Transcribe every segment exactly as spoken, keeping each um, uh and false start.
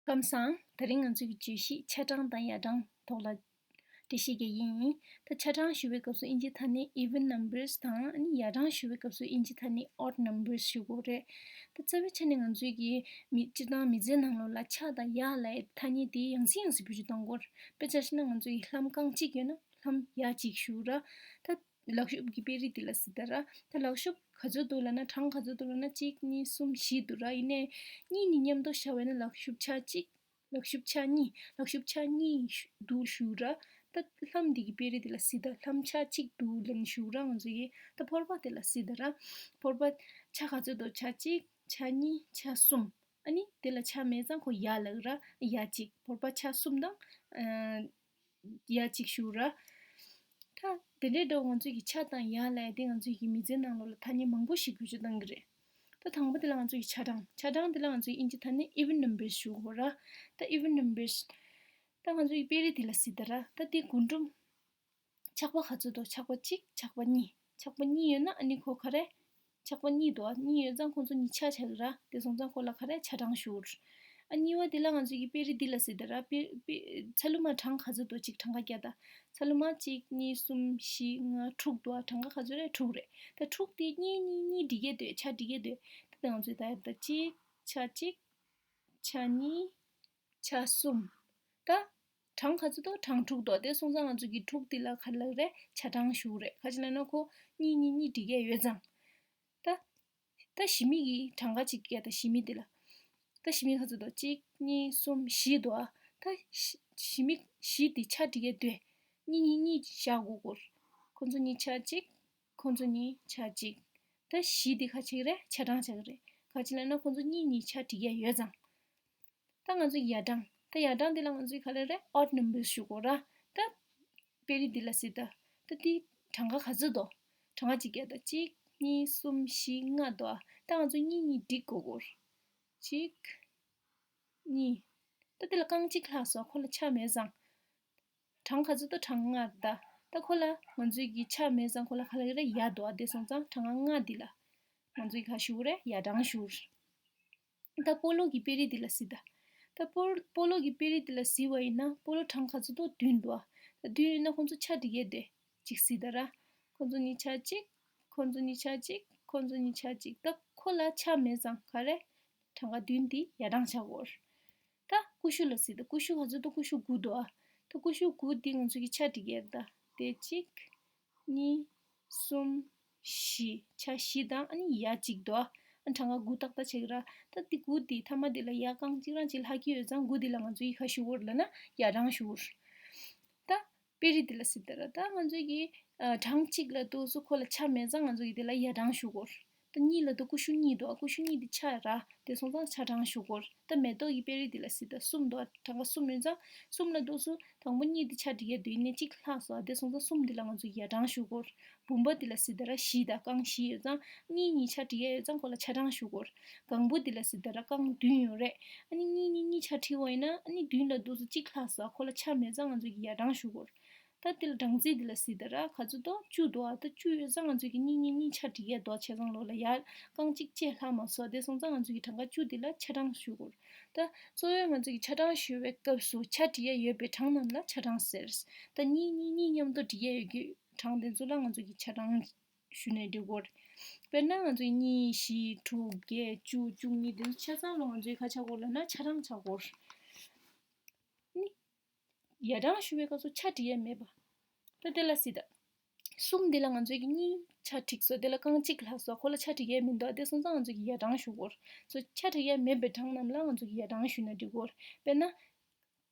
ཁམས་བཟང་། དེ་རིང་ང་ཚོའི་བརྗོད་གཞི་ཆ་གྲངས་དང་ཡ་གྲངས་ཐོག་ལ་འགྲེལ་བཤད་རྒྱག་གི་ཡིན། ད་ཆ་གྲངས་ཞུ་བའི་སྐབས་སུ་ཨིན་ཇིའི་ཐ་སྙད་even numbers དང་ཨ་ནི་ཡ་གྲངས་ཞུ་བའི་སྐབས་སུ་ཨིན་ཇིའི་ཐ་སྙད་odd numbers ཞུ་དགོས་རེད། ད་རྩ་བའི་ཆ་ནས་ང་ཚོའི་གི་མི་སྤྱིར་བཏང་མི་ཚེའི་ནང་ལོགས་ལ་ཆ་དང་ཡ་ལབ་ཐ་སྙད་དེ་ཡང་སེ་ཡང་སེ་བེད་སྤྱོད་གཏོང་དགོས། དཔེ་ཆ་བཞག་ན་ང་ཚོའི་ལྷམ་རྐང་གཅིག་ཡོད་ན་ལྷམ་ཡ་གཅིག་ཞུ་ར། ད་ལག་ཤུབས་ཀྱི་དཔེ་རིས་དེ་ལ་སྲིད་ད་ར། ད་ལག་ཤུབས་ག་ཚོད་འདུག་ལབ་ན་གྲངས་ག་ཚོད་འདུག་ལབ་ན་གཅིག་གཉིས་གསུམ་བཞི་འདུག་ར། ཡིན་ནའི་གཉིས་གཉིས་མཉམ་དུ་བཞག་པ་ཡིན་ན་ལག་ཤུབས་ཆ་གཅིག་ལག་ཤུབས་ཆ་གཉིས། ལག་ཤུབས་ཆ་གཉིས་འདུག་ཞུ་ར། ད་ལྷམ་འདི་གི་དཔེ་རིས་དེ་ལ་སྲིད་ད་ལྷམ་ཆ་གཅིག་འདུག་ལབ་ནས་ཞུ་ར། ང་ཚོ་ཡིས་ད་ཕོར་པ་དེ་ལ་སྲིད་ད་ར། ཕོར་པ་ཆ་ག་ཚོད་འདུག་ཆ་གཅིག་ཆ་གཉིས་ཆ་གསུམ། ཨ་ནི་དེ་ལ་ཆ་མེད་ཙང་ཁོ་ཡ་ལབ་ར། ཡ་གཅིག་ཕོར་པ་ཆ་གསུམ་དང་ཨ་ཡ་གཅིག་ཞུ་ར། ད་དེ་འདྲའི་འདྲ་བོ་ང་ཚོས་ཀྱི་ཆ་དང་ཡ་ལབ་ཡ་དེ་ང་ཚོས་ཀྱི་མི་ཚེའི་ནང་ལོགས་ལ་ཐ་སྙད་མང་པོ་ཞིག་བེད་སྤྱོད་གཏང་གི་རེད། ད་དང་པོ་དེ་ལ་ང་ཚོས་ཀྱི་ཆ་གྲངས། ཆ་གྲངས་དེ་ལ་ང་ཚོས་ཨིན་ཇི་ཐ་སྙད་even numbers ཞུ་གོ་ར། ད་even numbers ད་ང་ཚོས་ཀྱི་དཔེ་རིས་དེ་ལ་སྲིད་ད་ར། ད་དེ་རྒུན་འབྲུམ་ཆག་པ་ག་ཚོད་འདུག་ཆག་པ་གཅིག་ཆག་པ་གཉིས། ཆག་པ་གཉིས་ཡོད་ན་ཨ་ནི་ཁོ་ག་རེ། ཆག་པ་གཉིས་འདུག་གཉིས་ཡོད་ཙང་ཁོང་ཚོ་གཉིས་ཆ་ཆགས་ཀྱི་ར། དེ་སོང་ཙང་ཁོ་ལ་ག་རེ་ཆ་གྲངས་ཞུ། ཨ་གཉིས་པ་དེ་ལ་ང་ཚོས་ཀྱི་དཔེ་རིས་འདི་ལ་ཟེར་ད་ར། དཔེ་དཔེ་ཚ་ལུ་མ་གྲངས་ག་ཚོད་འདུག་གཅིག་གྲངས་ཀ་བརྒྱ་ད། ཚ་ལུ་མ་གཅིག་གཉིས་གསུམ་བཞི་ལྔ་དྲུག་འདུག་གྲངས་ཀ་ག་ཚོད་རེད། དྲུག་རེད། ད་དྲུག་དེ་གཉིས་གཉིས་གཉིས་འགྲིག་གི་འདུག་ཆ་འགྲིག་གི་འདུག་ད་དེ་ང་ཚོས་ད་ཡར་ད་གཅིག་ཆ་གཅིག་ཆ་གཉིས། ཆ་གསུམ། ད། གྲངས་ག་ཚོད་འདུག་གྲངས་དྲུག་འདུག་དེ་སོང་ཙང་ང་ཚོ་གི་དྲུག་འདི་ལ་ག་རེ་ལབ་རེད། ཆ་གྲངས་ཞུ་རེད། ག་ཅི་ལབ་ན་ཁོ་གཉིས་གཉིས་གཉིས་འགྲིག་གི་ཡོད་ཙང་། ད། ད་ཞི་མི་གི་གྲངས་ཀ་གཅིག་བརྒྱབ་ད་ཞི་མི་འདི་ལ། ད་ཞི་མི་ག་ཚོད་འདུག་གཅིག་གཉིས་གསུམ་བཞི་འདུག་ད་ཞི་ཞི་མི་བཞི་འདི་ཆ་འགྲིག་གི་འདུག་གཉིས་གཉིས་གཉིས་བཞག་དགོས་སྐོར། ཁོ་ཚོ་གཉིས་ཆ་གཅིག་ཁོ་ཚོ་གཉིས་ཆ་གཅིག་ད་བཞི་འདི་ག་ཅི་རེད། ཆ་གྲངས་ཆགས་ཀྱི་རེད། ག་ཅི་ལབ་ན་ཁོ་ཚོ་གཉིས་གཉིས་ཆ་འགྲིག་གི་ཡོད་ཙང་། ད་ང་ཚོ་ཡི་ཡ་གྲངས། ད་ཡ་གྲངས་འདི་ལ་ང་ཚོས་ག་ལབ་རེད། odd numbers ཞུ་དགོས་ར། ད་དཔེ་རིས་འདི་ལ་གཟིགས་ད། ད་འདི་གྲངས་ཀ་ག་ཚོད་འདུག་གྲངས་ཀ་གཅིག་བརྒྱབ་ད་གཅིག་གཉིས་གསུམ་བཞི་ལྔ་འདུག་ད་ང་ཚོ་གཉིས་གཉིས་འགྲིག་དགོས་སྐོར། གཅིག་གཉིས། ད་འདི་ལ་རྐང་གཅིག་ལྷག་སོང་། ཁོ་ལ་ཆ་མེད་ཙང་། གྲངས་ག་ཚོད་འདུག་གྲངས་ལྔ་ད། ད་ཁོ་ལ་ང་ཚོས་ཀྱི་ཆ་མེད་ཙང་ཁོ་ལ་ག་ལབ་ཀྱི་རེད། ཡ་འདུག་དེ་སོང་ཙང་གྲངས་ཀ་ལྔ་འདི་ལ་ང་ཚོས་ག་ཞུ་གི་རེད། ཡ་གྲངས་ཞུ། ད་སྤོ་ལོ་གི་དཔེ་རིས་འདི་ལ་གཟིགས་ད། ད་སྤོ་སྤོ་ལོ་གི་དཔེ་རིས་འདི་ལ་གཟིགས་པ་ཡིན་ན་སྤོ་ལོ་གྲངས་ག་ཚོད་འདུག་བདུན་འདུག་ད་བདུན་ཡོད་ན་ཁོང་ཚོ་ཆ་འགྲིག་གི་འདུག་གཅིག་གཟིགས་ད་ར། ཁོང་ཚོ་གཉིས་ཆ་གཅིག་ཁོང་ཚོ་གཉིས་ཆ་གཅིག་ཁོང་ཚོ་གཉིས་ཆ་གཅིག་ད་ཁོ་ལ་ཆ་མེད་ཙང་ག་རེ། གྲངས་ཀ་བདུན་འདི་ཡ་གྲངས་ཆགས་ཀྱི་ཡོད་རེད། ད་ཀུ་ཤུ་ལ་གཟིགས་ད། ཀུ་ཤུ་ག་ཚོད་འདུག་ཀུ་ཤུ་དགུ་འདུག་ཨ། ད་ཀུ་ཤུ་དགུ་འདི་ང་ཚོ་གི་ཆ་འགྲིག་གི་རེད་ད། དེ་གཅིག་གཉིས། གསུམ། བཞི། ཆ་བཞི་དང་ཨ་ནི་ཡ་གཅིག་འདུག་ཨ། ཨ་གྲངས་ཀ་དགུ་ཏག་ཏག་ཆགས་ཀྱི་རེད། ད་འདི་དགུ་འདི་མཐའ་མ་འདི་ལ་ཡ་རྐང་གཅིག་རང་གཅིག་ལྷག་གི་ཡོད་ཙང་དགུ་འདི་ལ་ང་ཚོ་གི་ག་ཞུ་གི་ཡོད་རེད་ལབ་ན་ཡ་གྲངས་ཞུ་གི་ཡོད་རེད། ད། དཔེ་རིས་འདི་ལ་གཟིགས་ད་ར། ད་ང་ཚོས་ཀྱི་ཨ་གྲངས་གཅིག་ལ་འདུག་སེ་ཁོ་ལ་ཆ་མེད་ཙང་ང་ཚོས་ཀྱི་དེ་ལ་ཡ་གྲངས་ཞུ་དགོས། ད་གཉིས་ལ་འདུག་ཀུ་ཤུ་གཉིས་འདུག་ཀུ་ཤུ་གཉིས་འདི་ཆ་ར། དེ་སོང་ཙང་ཆ་གྲངས་ཞུ་དགོས། ད་མེ་ཏོག་གི་དཔེ་རིས་འདི་ལ་གཟིགས་ད། གསུམ་འདུག་གྲངས་ཀ་གསུམ་ཡོད་ཙང་གསུམ་ལ་འདུག་སེ་དང་པོ་གཉིས་འདི་ཆ་འགྲིག་གི་འདུག་ཡིན་ནའི་གཅིག་ལྷག་སོང་། དེ་སོང་ཙང་གསུམ་འདི་ལ་ང་ཚོས་ཡ་གྲངས་ཞུ་དགོས། བུམ་པ་འདི་ལ་གཟིགས་ད་ར། བཞི་ད་རྐང་བཞི་ཡོད་ཙང་གཉིས་གཉིས་ཆ་འགྲིག་གི་ཡོད་ཙང་ཁོ་ལ་ཆ་གྲངས་ཞུ་དགོས། གང་བུ་འདི་ལ་གཟིགས་ད་ར། རྐང་བདུན་ཡོད་རེད། ཨ་ནི་གཉིས་གཉིས་གཉིས་ཆ་འགྲིག་པ་ཡིན་ན་ཨ་ནི་བདུན་ལ་འདུག་སེ་གཅིག་ལྷག་སོང་། ཁོ་ལ་ཆ་མེད་ཙང་ང་ཚོས་ཀྱི་ཡ་གྲངས་ཞུ་དགོས། ད་དེ་ལ་གྲངས་ཚད་འདི་ལ་གཟིགས་ད་ར། ག་ཚོད་འདུག་བཅུ་འདུག་ཨ། ད་བཅུ་ཡོད་ཙང་ང་ཚོས་ཀྱི་གཉིས་གཉིས་གཉིས་ཆ་འགྲིག་གི་འདུག་བྱས་ཙང་ལོགས་ལ་ཡ་རྐང་གཅིག་བཅས་ལྷག་མ་སོང་། དེ་སོང་ཙང་ང་ཚོས་ཀྱི་གྲངས་ཀ་བཅུ་འདི་ལ་ཆ་གྲངས་ཞུ་དགོས། ད་གཙོ་བོ་ང་ཚོས་ཀྱི་ཆ་གྲངས་ཞུ་བའི་སྐབས་སུ་ཆ་འགྲིག་གི་ཡོད་པའི་གྲངས་རྣམས་ལ་ཆ་གྲངས་ཟེར། ད་གཉིས་གཉིས་གཉིས་མཉམ་དུ་འགྲིག་གི་ཡོད་ཀྱི་གྲངས་དེ་ཚོ་ལ་ང་ཚོས་ཀྱི་ཆ་གྲངས་ཞུས་ནས་འགྲིག་གི་ཡོད་རེད། དཔེར་ན་ང་ཚོས་གཉིས། བཞི། དྲུག་བརྒྱད། བཅུ། བཅུ་གཉིས། དེ་ཚོ་ཆ་ཚང་ལ་ང་ཚོས་ག་ཆགས་ཀྱི་ཡོད་ལབ་ན་ཆ་གྲངས་ཆགས་ཀྱི་ཡོད་རེད། ནི། ཡ་གྲངས་ཞུ་བའི་སྐབས་སུ་ཆ་འགྲིག་ཡ་མེད་པ། ད་དེ་ལ་གཟིགས་ད། གསུམ་འདི་ལ་ང་ཚོས་ཀྱི་གཉིས་ཆ་འགྲིག་སོང་། དེ་ལ་རྐང་གཅིག་ལྷག་སོང་། ཁོ་ལ་ཆ་འགྲིག་ཡ་མི་འདུག་དེ་སོང་ཙང་ང་ཚོས་ཀྱི་ཡ་གྲངས་ཞུ་དགོས་རེད། སོ་ཆ་འགྲིག་ཡ་མེད་པའི་གྲངས་རྣམས་ལ་ང་ཚོས་ཀྱི་ཡ་གྲངས་ཞུས་ན་འགྲིག་གི་ཡོད་རེད། དཔེར་ན།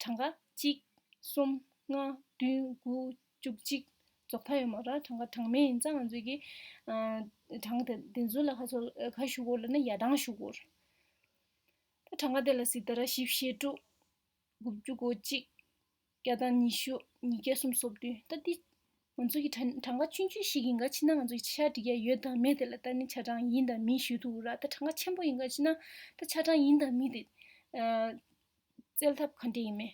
གྲངས་ཀ་གཅིག་གསུམ། ལྔ། བདུན། དགུ། བཅུ་གཅིག་རྫོགས་མཐའ་ཡོད་མ་རེད། གྲངས་ཀ་གྲངས་མེད་ཡིན་ཙང་ང་ཚོས་ཀྱི་ཨ་གྲངས་དེ་དེ་ཚོ་ལ་ག་ཚོད་ག་ཞུ་དགོས་ལབ་ན་ཡ་གྲངས་ཞུ་དགོས་རེད། ད་གྲངས་ཀ་དེ་ལ་གཟིགས་ད་ར། བཞི། བཅུ་དྲུག་དགུ་བཅུ་གོ་གཅིག་བརྒྱ་དང་ཉི་ཤུ། ཉིས་བརྒྱ་སུམ་ཅུ་སོ་བདུན། ད་འདི་ང་ཚོ་གི་གྲངས་གྲངས་ཀ་ཆུང་ཆུང་ཞིག་ཡིན་ག་ཕྱིན་ན་ང་ཚོ་གི་ཆ་འགྲིག་ཡ་ཡོད་དང་མེད་དེ་ལ་ལྟ་ནི་ཆ་གྲངས་ཡིན་དང་མིན་ཞུ་ཐུབ་ར། ད་གྲངས་ཀ་ཆེན་པོ་ཡིན་ག་ཕྱིན་ན་ད་ཆ་གྲངས་ཡིན་དང་མིན་དེ་ཨ་བཙལ་ཐབས་ག་འདྲ་ཡིན་མེད།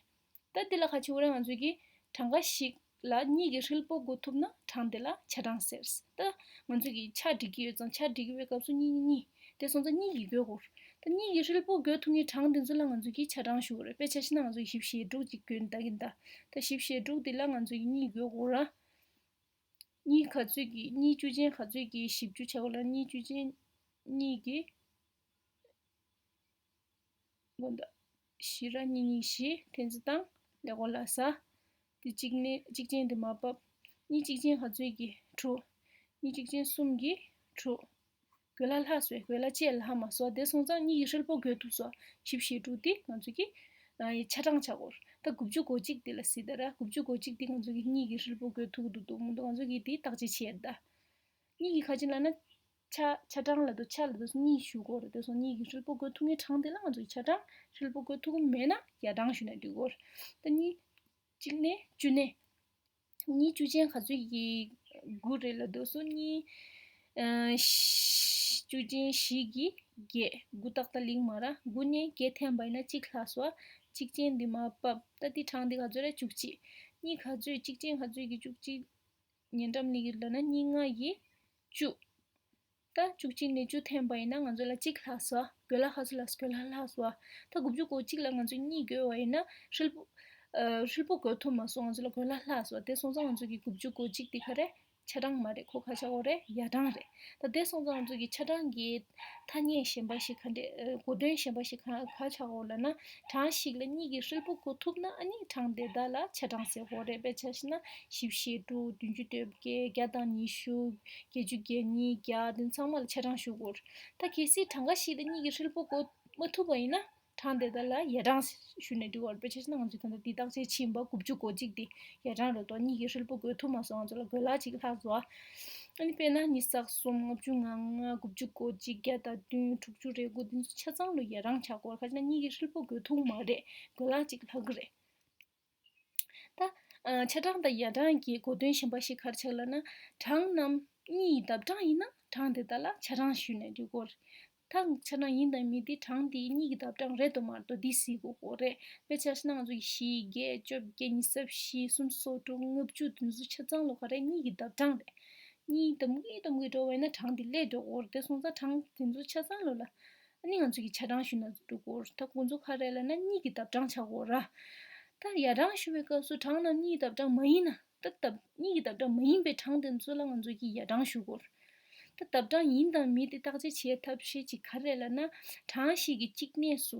ད་འདི་ལ་ག་ཅི་འོ་ར། ང་ཚོ་གི་གྲངས་ཀ་ཞིག་ལ་གཉིས་ཀྱི་ཧྲིལ་པོ་བགོ་ཐུབ་ན་གྲངས་དེ་ལ་ཆ་གྲངས་ཟེར། ད་ང་ཚོ་གི་ཆ་འགྲིག་གི་ཡོད་ཙང་ཆ་འགྲིག་གི་ཡོད་སྐབས་སུ་གཉིས་གཉིས་གཉིས། དེ་སོང་ཙང་གཉིས་ཀྱིས་བགོས་དགོས། ད་གཉིས་ཀྱི་ཧྲིལ་པོ་བགོ་ཐུབ་མཁན་གྲངས་དེ་ཚོ་ལ་ང་ཚོ་གིས་ཆ་གྲངས་ཞུ་དགོས་རེད། དཔེ་ཆ་བཞག་ན་ང་ཚོ་གིས་བཞི་བཅུ་ཞེ་དྲུག་ཅིག་བགོས་ནས་ལྟ་གི་ཡིན་ད། ད་བཞི་བཅུ་ཞེ་དྲུག་དེ་ལ་ང་ཚོ་གིས་གཉིས་བགོ་དགོས་ར། གཉིས་ག་ཚོད་ཀྱིས་གཉིས་བཅུ་ཅན་ག་ཚོད་ཀྱིས་བཞི་བཅུ་བྱ་དགོས་ལ། གཉིས་བཅུ་ཅན་གཉིས་ཀྱིས་དགོངས་དག་བཞི་ར་གཉིས་གཉིས་བཞི་ཐེངས་གཅིག་བཏང་ལས་སྒོ་ལ་ཟ། དེ་གཅིག་ནས་གཅིག་ཅན་དེ་མར་ཕབ། གཉིས་གཅིག་ཅན་ག་ཚོད་ཀྱིས་དྲུག་གཉིས་གཅིག་ཅན་གསུམ་གྱིས་དྲུག་བགོས་ལ་ལྷག་སོང་། བགོས་ལ་བཅས་ལྷག་མ་སོང་། དེ་སོང་ཙང་གཉིས་ཀྱི་ཧྲིལ་པོ་བགོས་ཐུབ་སོང་། བཞི་བཅུ་ཞེ་དྲུག་དེ་ང་ཚོ་གིས་ཨ་ཆ་གྲངས་ཆགས་ཀྱི་ཡོད་རེད། ད་དགུ་བཅུ་གོ་གཅིག་དེ་ལ་གཟིགས་དང་ར། དགུ་བཅུ་གོ་གཅིག་དེ་ང་ཚོ་གིས་གཉིས་ཀྱི་ཧྲིལ་པོ་བགོས་ཐུབ་ཀྱི་འདུག་འདུག་མི་འདུག་ང་ཚོ་གིས་དེ་བརྟག་དཔྱད་བྱེད་ཡ་རེད་ད། གཉིས་ཀྱི་ཁ་ཅིག་ལབ་ན་ཆ་ཆ་གྲངས་ལབ་དུས་ཆ་ལབ་དུས་གཉིས་ཞུ་དགོས་རེད། དེ་སོང་གཉིས་ཀྱི་ཧྲིལ་པོ་བགོས་ཐུབ་མཁན་གྲངས་དེ་ལ་ང་ཚོ་གིས་ཆ་གྲངས། ཧྲིལ་པོ་བགོས་ཐུབ་ཀྱི་མེད་ན་ཡ་གྲངས་ཞུས་ན་འགྲིག་གི་ཡོད་རེད། ད་གཉིས་གཅིག་ནས་བཅུ་ནས། གཉིས་བཅུ་ཅན་ག་ཚོད་ཀྱིས་དགུ་རེད་ལབ་དུས་སོ་གཉིས་ཨ་བཅུ་ཅན་བཞི་གིས་བརྒྱད། དགུ་ཏག་ཏག་ལེགས་མ་རེད། དགུ་ནས་བརྒྱད་འཐེན་པ་ཡིན་ན་གཅིག་ལྷག་སོང་། གཅིག་ཅན་འདི་མར་ཕབ། ད་འདི་གྲངས་འདི་ག་ཚོད་རེད། བཅུ་གཅིག་གཉིས་ག་ཚོད་གཅིག་ཅན་ག་ཚོད་ཀྱིས་བཅུ་གཅིག་ཉེ་འགྲམ་ལ་ཡོད་ལབ་ན་གཉིས་ལྔ་ཡིས་བཅུ། ད་བཅུ་གཅིག་ནས་བཅུ་འཐེན་པ་ཡིན་ན་ང་ཚོ་ལ་གཅིག་ལྷག་སོང་། བགོས་ལ་ལྷག་སོང་ལ་བགོས་ལ་ལྷག་སོང་། ད་དགུ་བཅུ་གོ་གཅིག་ལ་ང་ཚོས་གཉིས་བགོས་པ་ཡིན་ན་ཧྲིལ་པོ་ཨ་ཧྲིལ་པོ་བགོས་ཐུབ་མ་སོང་། ང་ཚོ་ལ་བགོས་ལ་ལྷག་སོང་། དེ་སོང་ཙང་ང་ཚོ་གི་དགུ་བཅུ་གོ་གཅིག་དེ་ག་རེ། ཆ་གྲངས་མ་རེད། ཁོ་ག་ཆགས་ཀྱི་ཡོད་རེད། ཡ་གྲངས་རེད། ད་དེ་སོང་ཙང་ང་ཚོ་གི་ཆ་གྲངས་ཀྱི་ཐ་སྙད་གཞན་པ་ཞིག་ག་འདྲ་ཨ་གོ་དོན་གཞན་པ་ཞིག་ག་ག་ཆགས་ཀྱི་ཡོད་ལབ་ན། གྲངས་ཤིག་ལ་གཉིས་ཀྱི་ཧྲིལ་པོ་བགོས་ཐུབ་ན་ཨ་ནི་གྲངས་དེ་དག་ལ་ཆ་གྲངས་ཟེར་གྱི་ཡོད་རེད། དཔེ་ཆ་བཞག་ན་བཞི་བཅུ་ཞེ་དྲུག་བདུན་ཅུ་དོན་བརྒྱད། བརྒྱ་དང་ཉི་ཤུ། བརྒྱད་ཅུ་གྱ་གཉིས། བརྒྱ། དེ་ཚང་མ་ལ་ཆ་གྲངས་ཞུ་དགོས་རེད། ད་གལ་སྲིད་གྲངས་ཀ་ཞིག་ལ་གཉིས་ཀྱི་ཧྲིལ་པོ་བགོས་མ་ཐུབ་པ་ཡིན་ན་གྲངས་དེ་དག་ལ་ཡ་གྲངས་ཞུས་ན་འགྲིག་གི་ཡོད་རེད། དཔེ་ཆ་བཞག་ན་ང་ཚོས་ད་ལྟ་འདི་བརྟག་དཔྱད་བྱེད་པ་དགུ་བཅུ་གོ་གཅིག་དེ་ཡ་གྲངས་རེད་དོ། གཉིས་ཀྱི་ཧྲིལ་པོ་བགོས་ཐུབ་མ་སོང་། ང་ཚོ་ལ་བགོས་ལ་གཅིག་ལྷག་སོང་། ཨ་ནི་དཔེར་ན་ཉི་ཤུ་རྩ་གསུམ། ལྔ་བཅུ་ང་ལྔ། དགུ་བཅུ་གོ་གཅིག་བརྒྱ་དང་བདུན། དྲུག་ཅུ་རེ་དགུ། དེ་ཚོ་ཆ་ཚང་ལ་ཡ་གྲངས་ཆགས་ཀྱི་ཡོད་རེད། ག་ཅི་ན་གཉིས་ཀྱི་ཧྲིལ་པོ་བགོས་ཐུབ་མ་རེད། བགོས་ལ་གཅིག་ལྷག་གི་རེད། ད་ཨ་ཆ་གྲངས་དང་ཡ་གྲངས་ཀྱི་གོ་དོན་གཞན་པ་ཞིག་ག་རེ་ཆགས་ལབ་ན། གྲངས་རྣམས་གཉིས་ཀྱི་ལྡབ་གྲངས་ཡིན་ན་གྲངས་དེ་དག་ལ་ཆ་གྲངས་ཞུས་ན་འགྲིག་གི་ཡོད་རེད། ད་ཆ་གྲངས་ཡིན་དང་མིན་དེ་གྲངས་དེ་གཉིས་ཀྱི་ལྡབ་གྲངས་རེད་དམ་མ་རེད་དོ་འདི་གཟིགས་དགོས་ཀྱི་ཡོད་རེད། དཔེ་ཆ་བཞག་ན་ང་ཚོ་གི་བཞི། བརྒྱད། བཅོ་བརྒྱད། ཉི་ཤུ་རྩ་བཞི། སུམ་ཅུ་སོ་དྲུག་ལྔ་བཅུ། དེ་ཚོ་ཆ་ཚང་ལོ་ག་རེ། གཉིས་ཀྱི་ལྡབ་གྲངས་རེད། གཉིས་ལྡབ་གཉིས་ལྡབ་གཉིས་འགྲོ་བ་ཡིན་ན་གྲངས་དེ་སླེབས་འགྲོ་གི་ཡོད་རེད། དེ་སོང་ཙང་གྲངས་དེ་ཚོ་ཆ་ཚང་ལོ་ལ་ཨ་ནི་ང་ཚོ་གི་ཆ་གྲངས་ཞུས་ན་འགྲིག་གི་ཡོད་རེད། ད་ཁོང་ཚོ་ག་རེ་ལབ་ན་གཉིས་ཀྱི་ལྡབ་གྲངས་ཆགས་ཀྱི་ཡོད་རེད། ད་ཡ་གྲངས་ཞུ་བའི་སྐབས་སུ་གྲངས་རྣམས་གཉིས་ཀྱི་ལྡབ་གྲངས་མ་ཡིན་ན། ད་ལྡབ་གཉིས་ཀྱི་ལྡབ་གྲངས་མ་ཡིན་པའི་གྲངས་དེ་ཚོ་ལ་ང་ཚོ་གིས་ཡ་གྲངས་ཞུ་དགོས་རེད། ད་ལྡབ་གྲངས་ཡིན་དང་མིན་དེ་བརྟག་དཔྱད་བྱེད་ཐབས་ཤེས་ཅིག་ག་རེ་ལབ་ན། གྲངས་ཤིག་གི་གཅིག་གནས་སུ་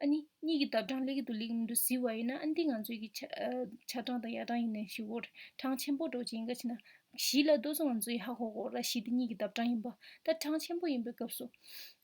ཨ་ནི་གཉིས་ཀྱི་ལྡབ་གྲངས་སླེབས་ཀྱི་འདུག་སླེབས་ཀྱི་མི་འདུག་གཟིགས་པ་ཡིན་ན་ཨ་ནི་ང་ཚོ་གི་ཆ་ཨ་ཆ་གྲངས་དང་ཡ་གྲངས་ཡིན་ནའི་ཞུ་དགོས་རེད། གྲངས་ཆེན་པོ་འདྲ་ཅིག་ཡིན་ག་ཅི་ན་བཞི་ལབ་དུས་སུ་ང་ཚོ་ཡི་ཧ་གོ་དགོས་རེད། བཞི་དེ་གཉིས་ཀྱི་ལྡབ་གྲངས་ཡིན་པ། ད་གྲངས་ཆེན་པོ་ཡིན་པའི་སྐབས་སུ་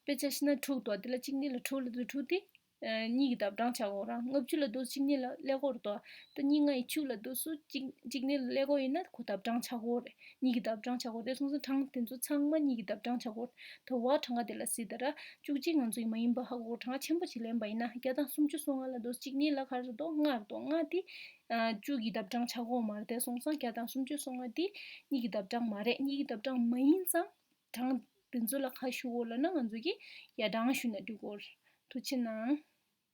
དཔེ་ཆ་བཞག་ན་དྲུག་འདུག་དེ་ལ་གཅིག་གནས་ལ་དྲུག་ལབ་དུས་དྲུག་དེ། ཨ་གཉིས་ཀྱི་ལྡབ་གྲངས་ཆགས་ཀྱི་ཡོད་རེད། ལྔ་བཅུ་ལབ་དུས་གཅིག་གནས་ལ་སླེབས་ཀྱི་ཡོད་རེད་དོ། ད་གཉིས་ལྔ་ཡི་བཅུ་ལབ་དུས་སུ་གཅིག་གཅིག་གནས་ལ་སླེབས་ཀྱི་ཡོད་ཡིན་ན་ཁོ་ལྡབ་གྲངས་ཆགས་ཀྱི་ཡོད་རེད། གཉིས་ཀྱི་ལྡབ་གྲངས་ཆགས་ཀྱི་ཡོད་རེད། དེ་སོང་ཙང་གྲངས་དེ་ཚོ་ཚང་མ་གཉིས་ཀྱི་ལྡབ་གྲངས་ཆགས་ཀྱི་ཡོད་རེད། ད་བར་གྲངས་ཀ་དེ་ལ་གཟིགས་དང་ར། བཅུ་གཅིག་ང་ཚོ་ཡི་མ་ཡིན་པ་ཧ་གོ། གྲངས་ཆེན་པོ་ཅིག་ལེན་པ་ཡིན་ན་བརྒྱ་དང་སུམ་ཅུ་སོ་ལྔ་ལབ་དུས་གཅིག་གནས་ལ་ག་རེ་རེད་དོ། ལྔ་རེད་དོ། ལྔ་དེ་ཨ་བཅུ་གི་ལྡབ་གྲངས་ཆགས་ཀྱི་ཡོད་མ་རེད། དེ་སོང་ཙང་བརྒྱ་དང་སུམ་ཅུ་སོ་ལྔ་དེ་གཉིས་ཀྱི་ལྡབ་གྲངས་མ་རེད། གཉིས་ཀྱི་ལྡབ་གྲངས་མ་ཡིན་ཙང་། གྲངས་དེ་ཚོ་ལ་ག་ཞུ་དགོས་ལབ་ན་ང་ཚོ་གིས་ཡ་གྲངས་ཞུས་ན་འགྲིག་གི་ཡོད་རེད། ཐུགས་རྗེ་གནང་།